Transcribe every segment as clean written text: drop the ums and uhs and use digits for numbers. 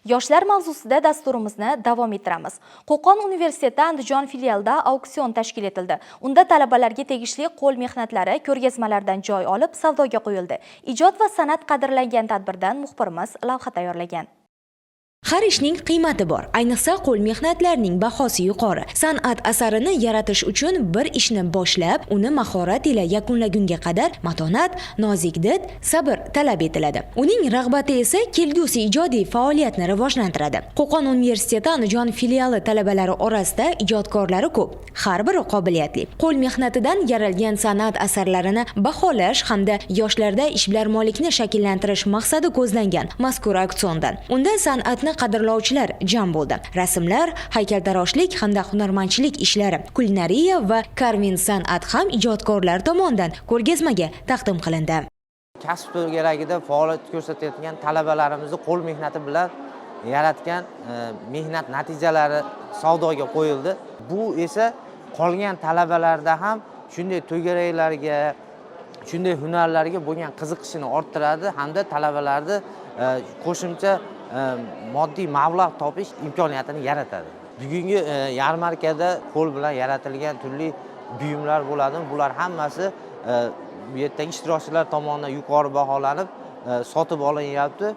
Yoshlar mavzusida dasturimizni davom ettiramiz. Qo'qon universiteti Andijon filialida auksion tashkil etildi. Unda talabalarga tegishli qo'l mehnatlari ko'rgazmalardan joy olib, savdoga qo'yildi. Ijod va san'at qadrlangan tadbirdan muxbirimiz lavha tayyorlagan. Har ishning qiymati bor. Ayniqsa, qo'l mehnatlarining bahosi yuqori. San'at asarini yaratish uchun bir ishni boshlab, uni mahorat ila yakunlagunga qadar matonat, nozik did, sabr talab etiladi. Uning rag'bati esa kelgusi ijodiy faoliyatni rivojlantiradi. Qo'qon universiteti Andijon filiali talabalari orasida ijodkorlari ko'p. Har biri qobiliyatli. Qo'l mehnatidan yaralgan san'at asarlarini baholash hamda yoshlarda ishbilarmonlikni shakllantirish maqsadi ko'zlangan mazkur auksiondan. Unda san'atni qadrlovchilar jam bo'ldi. Rasmlar, haykaltaroshlik hamda hunarmandchilik ishlari, kulinariya va karving san'at ham ijodkorlar tomonidan ko'rgazmaga taqdim qilindi. Kasb to'garagida faoliyat ko'rsatayotgan talabalarimizni qo'l mehnati bilan yaratgan mehnat natijalari savdoga qo'yildi. Bu esa qolgan talabalarda ham shunday to'garaklarga, shunday hunarlarga bo'lgan qiziqishini orttiradi hamda talabalarni qo'shimcha moddiy mablag' topish imkoniyatini yaratadi. Bugungi yarmarkada qo'l bilan yaratilgan turli buyumlar bo'ladi. Bular hammasi bu yerdagi ishtirokchilar tomonidan yuqori baholanib, sotib olinyapti.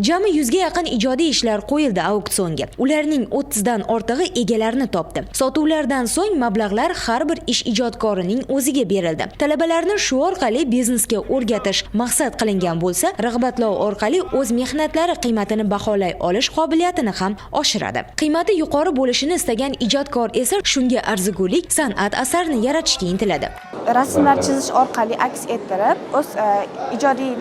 Jami 100 ga yaqin ijodiy ishlar qo'yildi auksionga. Ularning 30 dan ortig'i egalarini topdi. Sotuvlardan so'ng mablag'lar har bir ish ijodkorining o'ziga berildi. Talabalarni shu orqali biznesga o'rgatish maqsad qilingan bo'lsa, rag'batlov orqali o'z mehnatlari qiymatini baholay olish qobiliyatini ham oshiradi. Qiymati yuqori bo'lishini istagan ijodkor esa shunga arzigulik san'at asarini yaratishga intiladi. Rasmlar chizish orqali aks ettirib, o'z ijodiy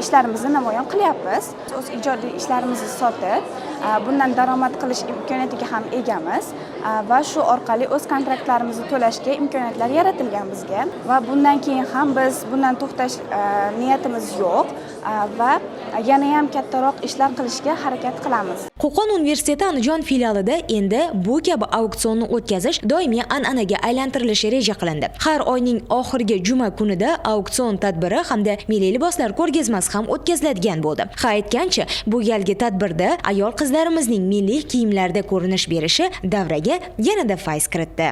ishlarimizni namoyon qilyapmiz. O'z ijodiy ishlarimizni sotib, bundan daromad qilish imkoniyatiga ham egamiz va shu orqali o'z kontraktlarimizni to'lashga imkoniyatlar yaratilgan bizga. Va bundan keyin ham biz bundan to'xtash niyatimiz yo'q va yanayam kattaroq ishlar qilishga harakat qilamiz. Qo'qon universiteti Andijon filialida endi bu kabi auksionni o'tkazish doimiy an'anaga aylantirilishi reja qilindi. Har oyning oxirgi juma kunida auksion tadbiri hamda milliy liboslar ko'rgazmasi ham o'tkaziladigan bo'ldi. Ha, aytgancha, bu galgi tadbirda ayol qizlarimizning milliy kiyimlarda ko'rinish berishi davraga yanada fayz kiritdi.